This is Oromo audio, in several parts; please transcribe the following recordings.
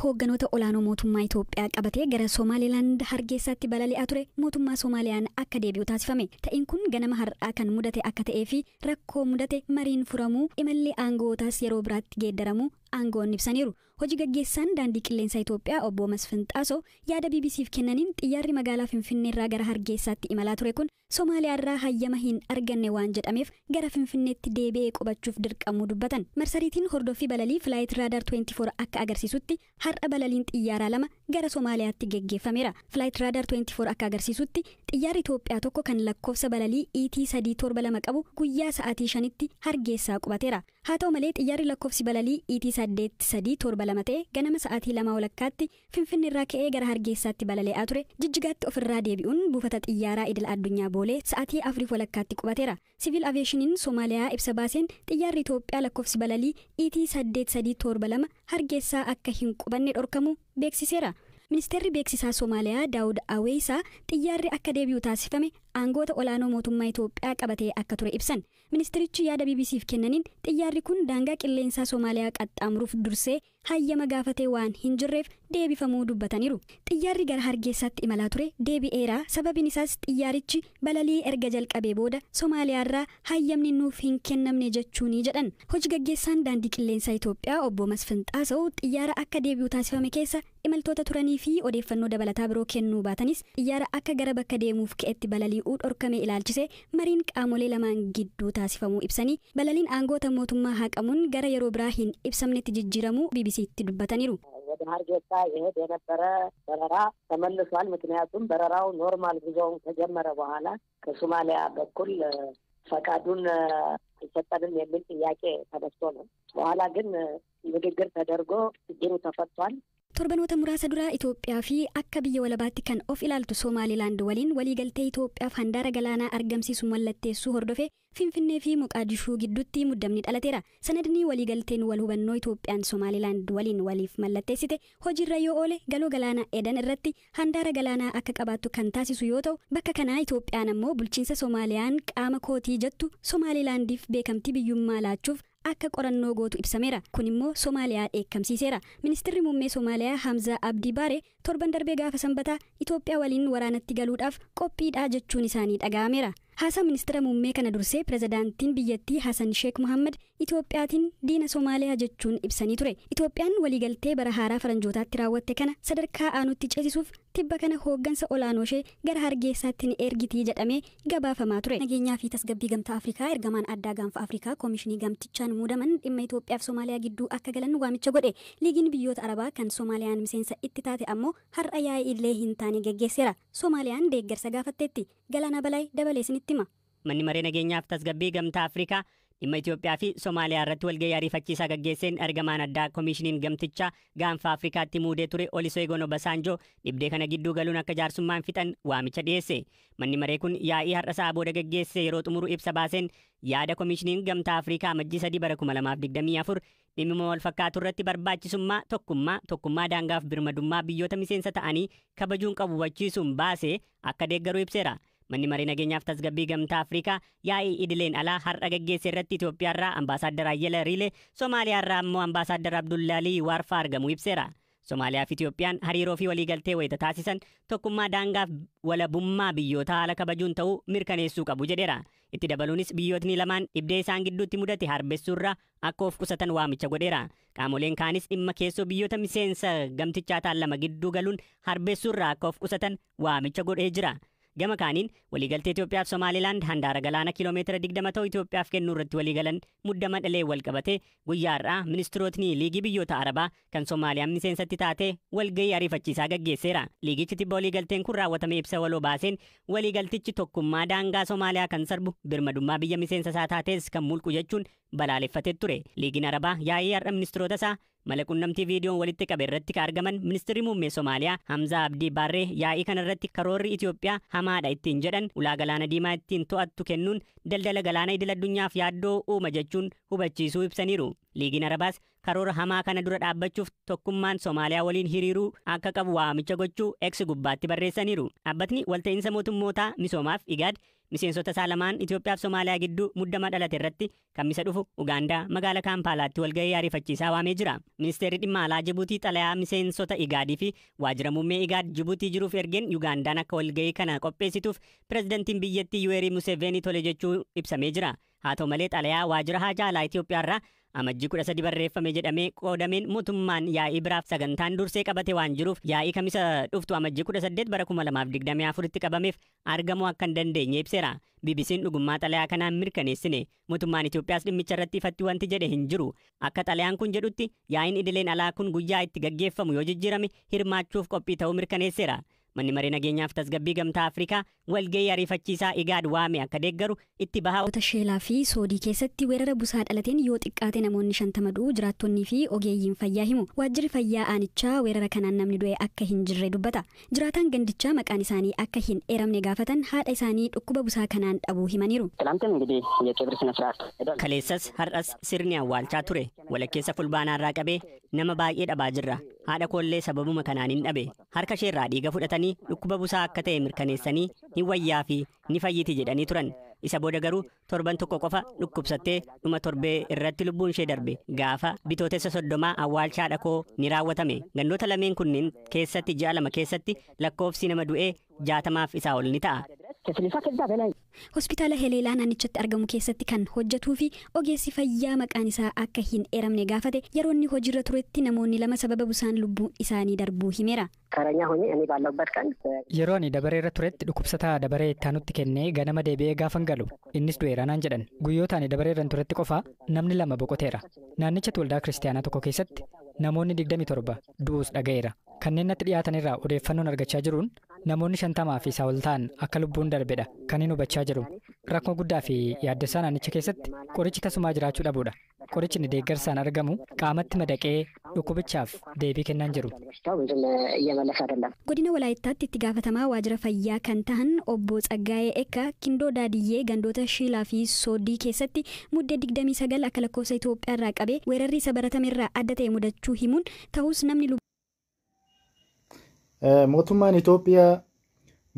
Hoogganoota olaanoo mootummaa Itoophiyaa qabatee gara Somaalilaand Hargeysaatti balali'aa ture mootummaa Somaaliyaan akka deebi'u taasifame. Ta'iin kun ganama har'aa kan mudate akka ta'ee fi rakkoo mudate mariin furamuu, imalli aangootaas yeroo biraatti geeddaramuu aangoonni ibsaniiru. Hojii gaggeessaan daandii qilleensaa Itoophiyaa obbo Masfin Xaasoo yaada BBCf kennaniin, xiyyaarri magaalaa Finfinneerraa gara Hargeysaatti imalaa ture kun Somaaliyaarraa hayyama hin arganne waan jedhameef gara Finfinneetti deebi'ee qubachuuf dirqamuu dubbatan. Marsariitiin hordoffii balalii Flight Radar 24 akka agarsiisutti, har'a balaliin xiyyaaraa lama gara Somaaliyaatti geggeeffameera. Flight Radar 24 akka agarsiisutti, xiyyaarri Itoophiyaa tokko kan lakkoofsa balalii ET 372 qabu guyyaa sa'aatii 5tti Hargeysaa qubateera. Haa ta'u malee, xiyyaarri lakkoofsi balalii ET 8372 ta'e ganama sa'aatii 2 walakkaatti Finfinneerraa ka'ee gara Hargeysaatti balali'aa ture Jijjigaatti ofirraa deebi'uun buufata xiyyaaraa idil addunyaa Boolee sa'aatii 4 walakkaatti qubateera. Siviil Aviyeeshiniin Somaaliyaa ibsa baaseen, xiyyaarri Itoophiyaa lakkoofsi balalii ET 8372 Hargeysaa akka hin qubanne dhorkamuu beeksiseera. Ministeerri beeksisaa Somaaliyaa Daawud Aweeyisaa xiyyaarri akka deebi'u taasifame aangoota olaanoo mootummaa Itoophiyaa qabatee akka ture ibsan. Ministerichi yaada BBCf kennaniin, xiyyaarri kun daangaa qilleensaa Somaaliyaa qaxxaamuruuf dursee hayyama gaafatee waan hin jirreef deebifamuu dubbataniiru. Xiyyaarri gara Hargeysaatti imalaa ture deebi'eera. Sababiin isaas xiyyaarichi balalii erga jalqabee booda Somaaliyaarraa hayyamni nuuf hin kennamne jechuuni jedhan. Hojii gaggeessaan daandii qilleensaa Itoophiyaa obbo Masfin Xaasaw xiyyaara akka deebi'u taasifame keessa imaltoota turanii fi odeeffannoo dabalataa biroo kennuu baatanis, xiyyaara akka gara bakka deemuuf ka'etti balali'uu dhorkame ilaalchise mariin qaamolee lamaan gidduu taasifamuu ibsanii, balaliin aangoota mootummaa haqamuun gara yeroo biraa hin ibsamnetti jijjiiramuu BBCtti dubbataniiru. ወደ ሀርጌሳ ይሄድ የነበረ በረራ ተመልሷል። ምክንያቱም በረራው ኖርማል ጉዞውን ከጀመረ በኋላ ከሶማሊያ በኩል ፈቃዱን አልሰጠንም የሚል ጥያቄ ተነስቶ ነው። በኋላ ግን ንግግር ተደርጎ ችግሩ ተፈቷል። Torbanoota muraasa dura Itoophiyaa fi akka biyya walabaatti kan of ilaaltu Somaalilaand waliin waliigaltee Itoophiyaaf handaara galaanaa argamsiisu mallatteessuu hordofee Finfinnee fi Moqaadishuu gidduutti muddamni dhalateera. Sanadni waliigalteen wal hubannoo Itoophiyaan Somaalilaand waliin waliif mallatteessite hojiirra yoo oole, galoo galaanaa Edan irratti handaara galaanaa akka qabaattu kan taasisu yoo ta'u, bakka kanaa Itoophiyaan ammoo bulchiinsa Somaaliyaan qaama kootii jettu Somaalilaandiif beekamtii biyyummaa laachuuf akka qorannoo gootu ibsameera. Kun immoo Somaaliyaa dheekkamsiiseera. Ministeerri muummee Somaaliyaa Hamza Abdii Baare torban darbee gaafa Sanbataa Itoophiyaa waliin waraanatti galuudhaaf qophiidha jechuun isaanii dhaga'ameera. Haasaa ministeera muummee kana dursee pirezidaantiin biyyattii Hasan Sheek Mohammad Itoophiyaatiin diina Somaaliyaa jechuun ibsanii ture. Itoophiyaan waliigaltee bara haaraa faranjootaatti raawwatte kana sadarkaa aanutti ceesisuuf tibba kana hooggansa olaanoo ishee gara Hargeysaatti ni ergitii jedhamee gabaafamaa ture. Nageenyaa fi tasgabbii Gamtaa Afrikaa ergamaan addaa gaanfa Afrikaa koomishinii gamtichaan muudaman dhimma Itoophiyaa fi Somaaliyaa gidduu akka galan waamicha godhe. Liigiin biyyoota Arabaa kan Somaaliyaan miseensa itti taate ammoo har'a yaa'ii idilee hin taane geggeesseera. Somaaliyaan deeggarsa gaafatteetti. Galaanaa Balaay dabalee isinitti hima. Manni maree nageenyaaf tasgabbii Gamtaa Afrikaa dhimma Itoophiyaa fi Somaaliyaa irratti walgahii ariifachiisaa gaggeesseen, ergamaan addaa koomishiniin gamtichaa gaanfa Afrikaatti muudee ture Olusegun Obasanjoo dhibdee kana gidduu galuun akka jaarsummaan fixan waamicha dhiyeesse. Manni maree kun yaa'ii har'a sa'a booda gaggeesse yeroo xumuru ibsa baaseen, yaada koomishiniin Gamtaa Afrikaa Amajjii 3 bara 2024 dhimma wal fakkaatu irratti barbaachisummaa tokkummaa daangaaf birmadummaa biyyoota miseensa ta'anii kabajuun qabu hubachiisuun baase akka deeggaru ibseera. Manni maree nageenyaaf tasgabbii Gamtaa Afrikaa yaa'ii idileen alaa har'a gaggeesse irratti Itoophiyaarraa Ambaasaadar Ayyala Riilee, Somaaliyaarraa ammoo Ambaasaadar Abdullaalii Waarfaa argamuu ibseera. Somaaliyaa fi Itoophiyaan hariiroo fi waliigaltee wayita taasisan tokkummaa daangaaf walabummaa biyyoota haala kabajuun ta'uu mirkaneessuu qabu jedheera. Itti dabaluunis biyyootni lamaan dhibdee isaan gidduutti mudate harbessuurraa akka of qusatan waamicha godheera. Qaamoleen kaanis dhimma keessoo biyyoota miseensa gamtichaa ta'an lama gidduu galuun harbessuurraa akka of qusatan waamicha godhee jira. Gama kaaniin, waliigaltee Itoophiyaa fi Somaalilaand handaara galaana kiiloomeetira 20 ta'u Itoophiyaaf kennuu irratti waliigalan muddama dhalee wal qabate guyyaa har'aa ministirootni Liigii Biyyoota Arabaa kan Somaaliyaan miseensatti taate walgahii ariifachiisaa gaggeesseera. Liigichi tibba waliigalteen kun raawwatame ibsa waloo baaseen, waliigaltichi tokkummaa daangaa Somaaliyaa kan sarbu, birmadummaa biyya miseensa isaa taates kan mulqu jechuun balaaleffatee ture. Liigiin Arabaa yaa'ii har'a ministiroota isaa mala qunnamtii viidiyoon walitti qabe irratti kan argaman ministeerri muummee Somaaliyaa Hamzaa Abdii Baarree yaa'ii kana irratti karoorri Itoophiyaa hamaadha ittiin jedhan, ulaa galaana diimaa ittiin to'attu kennuun daldala galaana idil addunyaaf yaaddoo uuma jechuun hubachiisuu ibsaniiru. Liigiin Arabaas karoora hamaa kana dura dhaabbachuuf tokkummaan Somaaliyaa waliin hiriiruu akka qabu waamicha gochuu X gubbaatti barreessaniiru. Dhaabbatni walta'iinsa mootummootaa misoomaaf Igaad Miseensota isaa lamaan Itoophiyaa fi Somaaliyaa gidduu muddama dhalate irratti Kamisa dhufu Ugaandaa magaalaa Kaampaalaatti walgahii ariifachiisaa waamee jira. Ministeerri dhimma alaa Jibuutii xalayaa miseensota Igaadii fi waajjira muummee Igaad Jibuutii jiruuf ergeen Ugaandaan akka walgahii kana qopheessituuf pirezidantiin biyyattii Yuweerii Museveenii tole jechuu ibsamee jira. Haa ta'u malee, xalayaa waajjira haajaa alaa Itoophiyaa irraa Amajjii 13 barreeffame jedhamee qoodameen mootummaan yaa'ii biraaf sagantaan dursee qabate waan jiruuf yaa'ii Kamisa dhuftu Amajjii 18 bara 2024tti qabameef argamuu akka hin dandeenye ibseera. BBC'n dhugummaa xalayaa kanaan mirkaneessine. Mootummaan Itoophiyaas dhimmicha irratti ifatti wanti jedhe hin jiru. Akka xalayaan kun jedhutti, yaa'iin idileen alaa kun guyyaa itti gaggeeffamu yoo jijjiirame hirmaachuuf qophii ta'uu mirkaneesseera. Manni Maree Nageenyaaf Tasgabbii Gamtaa Afrikaa walgahii ariifachiisaa IGAD waame akka deeggaru itti baha. Sheelaa fi Soodii keessatti weerara busaa dhalateen yoo xiqqaate namoonni 50 du'uu jiraattonnii fi ogeeyyiin fayyaa himu. Waajjirri fayyaa aanichaa weerara kanaan namni du'e akka hin jirre dubbata. Jiraataan gandichaa maqaan isaanii akka hin eeramne gaafatan haadha isaanii dhukkuba busaa kanaan dhabuu himaniiru. ትላንትም እንግዲህ የቀብር ስነ ስርዓት ሄዷል። Kaleessas har'as sirni awwaalchaa ture. Walakkeessa Fulbaanaarraa qabee nama baay'ee dhabaa jirra. Haadha koollee sababuma kanaan hin dhabe. Harka isheerraa dhiiga fudhatanii dhukkuba busaa akka ta'e mirkaneessanii ni wayyaa fi ni fayyiti jedhanii turan. Isa booda garuu torban tokko qofa dhukkubsattee dhuma torbee irratti lubbuun ishee darbe. Gaafa Bitootessa 30 awwaalcha haadha koo ni raawwatame. Gandoota lameen kunneen keessatti ji'a 2 keessatti lakkoofsi nama du'ee 60f isaa ol ni ta'a. ከስልሳ ከዛ በላይ Hospitaala Heleelaa naannichatti argamu keessatti kan hojjetuu fi ogeessi fayyaa maqaan isaa akka hin eeramne gaafate yeroo inni hojiirra turetti namoonni lama sababa busaan lubbuun isaanii darbuu himeera. ተረኛ ሆኜ እኔ ባለሁበት ቀን Yeroo ani dabaree irra turetti dhukkubsataa dabaree itti aanutti kennee ganama deebi'ee gaafan galu innis du'eera naan jedhan. Guyyoota ani dabaree irra turetti qofa namni lama boqoteera. Naannichatti waldaa kiristaanaa tokko keessatti namoonni 27 du'uus dhaga'eera. Kanneen natti dhiyaatan irraa odeeffannoon argachaa jiruun namoonni 50 fi isaa ol ta'an akka lubbuun darbedha kan hin hubachaa jiru. Rakkoo guddaa fi yaaddessaa naannicha keessatti qorichi tasumaa jiraachuu dhabuudha. Qorichi inni deeggarsaan argamu qaamatti madaqee dhukkubichaaf deebii kennaan jiru. በሽታው ብዙም እየመለሰ አይደለም። Godina Walaayittaatti itti gaafatamaa waajjira fayyaa kan tahan obbo Tsaggaayee Ekka Kindoo Daadiyyee gandoota Shiilaa fi Soodii keessatti Muddee 29 akka lakkoofsa Itoophiyaa irraa qabee weerarri isa baratame irraa adda ta'e mudachuu himuun ta'us namni Mootummaan Itoophiyaa,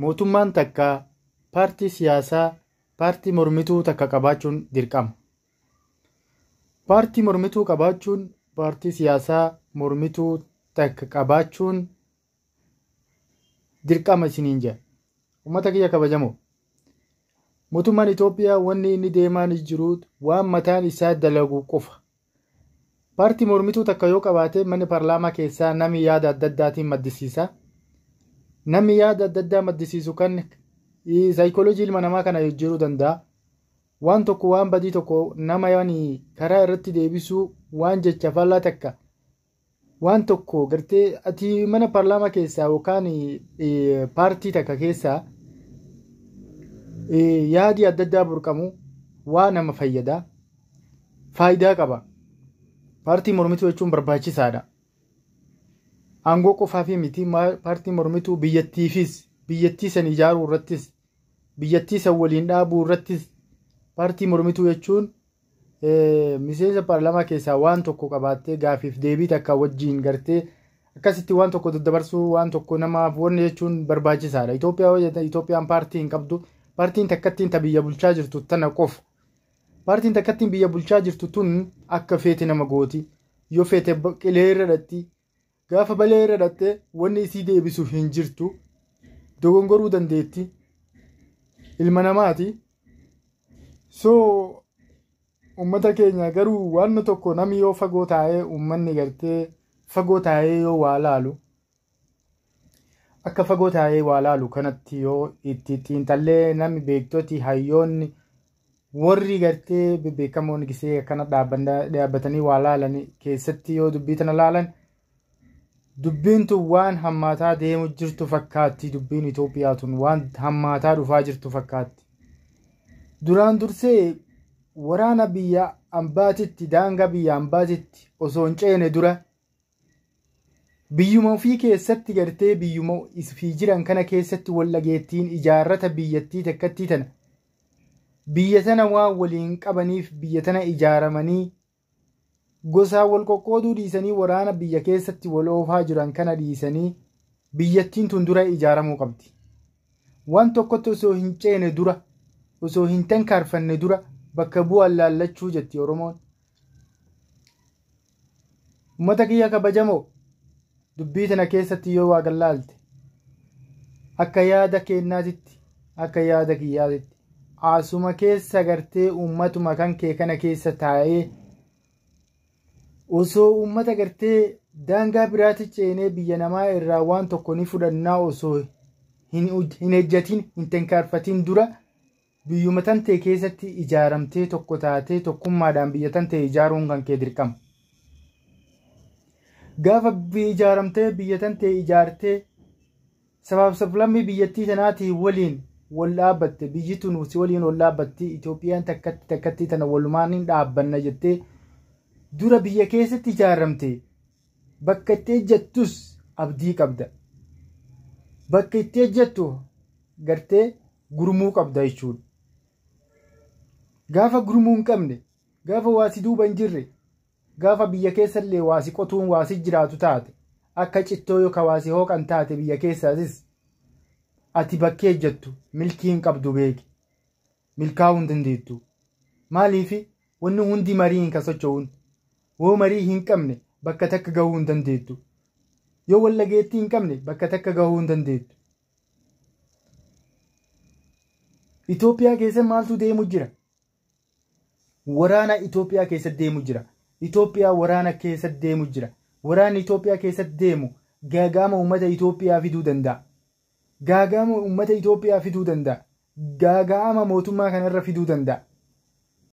mootummaan takka paartii siyaasaa, paartii mormituu takka qabaachuun dirqama. Paartii mormituu qabaachuun, paartii siyaasaa mormituu takka qabaachuun dirqama isiniin jedha. Uummata kiyya kabajamoo. Mootummaan Itoophiyaa wanni inni deemaa jiru waan mataan isaa dalagu qofa. Paartii mormituu takka yoo qabaate manni paarlaamaa keessaa namni yaada adda addaatiin maddisiisa. Namni yaada adda addaa maddisiisu kan saayikooloojii ilma namaa kana jijjiiruu danda'a. Waan tokko, waan badii tokko nama yaani karaa irratti deebisuu, waan jecha faallaa takka waan tokko gartee ati mana paarlaamaa keessaa yookaan paartii takka keessaa yaadii adda addaa burqamu waa nama fayyada. Faayidaa qaba. Paartii mormituu jechuun barbaachisaadha. Aangoo qofaafii miti, paartii mormituu biyyattiifis, biyyattii san ijaaruu irrattis, biyyattii san waliin dhaabuu irrattis, paartii mormituu jechuun miseensa paarlaamaa keessaa waan tokko qabaattee gaafiif deebii takka wajjiin gartee akkasitti waan tokko daddabarsuu, waan tokko namaaf wanni jechuun barbaachisaadha. Itoophiyaa, Itoophiyaan paartii hin qabdu. Paartiin takkattiin ta biyya bulchaa jirtu tana qofa. Paartiin takkattiin biyya bulchaa jirtu tun akka feete nama gooti. Yoo feete qilee irra dhatti. Gaafa balee irra dhatte wanni isii deebisu hin jirtu. Dogongoruu dandeetti. Ilma namaati. So uummata keenya garuu waan tokko namni yoo fagoo taa'ee, uummanni gartee fagoo taa'ee yoo waa laalu, akka fagoo taa'ee waa laalu kanatti yoo itti xiinxallee, namni beektoti, hayyoonni, warri gartee bebbeekamoon gisee akkana dhaabbatanii waa laalan keessatti yoo dubbii tana laalan, dubbiin tun waan hammaataa deemu jirtu fakkaatti. Dubbiin Itoophiyaa tun waan hammaataa dhufaa jirtu fakkaatti. Duraan dursee waraana biyya ambaatitti, daangaa biyya ambaatitti osoo hin ceene dura biyyuma ofii keessatti gartee biyyuma ofii jiran kana keessatti wal dhageettiin ijaarrata biyyattii takkattii tana, biyya tana waan waliin qabaniif biyya tana ijaaramanii gosaan wal qoqqooduu dhiisanii, waraana biyya keessatti wal oofaa jiran kana dhiisanii biyyattiin tun dura ijaaramuu qabdi. Waan tokkotti osoo hin ceene dura Osoo hin tankaarfanne dura bakka bu'an laallachuu jetti Oromoon. Uummata kiyya kabajamoo, dubbii tana keessatti yoo waa gallaalte, akka yaada keenyaatitti, akka yaada kiyyaatitti, asuma keessa gartee uummatuma kan kee kana keessa taa'ee osoo uummata gartee daangaa biraatti ceenee biyya namaa irraa waan tokko ni fudhannaa osoo hin ejjatin, hin tankaarfatin dura, biyyuma tantee keessatti ijaaramtee, tokko taatee, tokkummaadhaan biyya tantee ijaaruun kan kee dirqama. Gaafa ijaaramtee biyya tantee ijaartee sabaaf sablammii biyyattii tanaatii waliin wal dhaabbatte, biyyi tun si waliin wal dhaabbatti, Itoophiyaan takkatti takkatti tana walumaan hin dhaabbanna jettee dura biyya keessatti ijaaramte, bakka itti ejjattus abdii qabda. Bakka itti ejjattu gartee gurmuu qabda jechuudha. Gaafa gurmuu hin qabne, gaafa waasi duuba hin jirre, gaafa biyya keessallee waasi qotuun waasi jiraatu taate, akka cittoo yookaan waasi hooqan taate, biyya keessaatis ati bakkee ejjattu milkii hin qabdu, beeki. Milkaa'uu hin dandeettu. Maaliif? Wanni hundi marii hin kan socho'uun. Woo marii hin qabne bakka takka gahuu hin dandeettu. Yoo wallageettii hin qabne bakka takka gahuu hin dandeettu. Itoophiyaa keessa maaltu deemu jira? Waraana Itoophiyaa keessa deemu jira. Itoophiyaa waraana keessa deemu jira. Waraanni Itoophiyaa keessa deemu gaagaama uummata Itoophiyaa fiduu danda'a. Gaagaama uummata Itoophiyaa fiduu danda'a. Gaagaama mootummaa kanarra fiduu danda'a.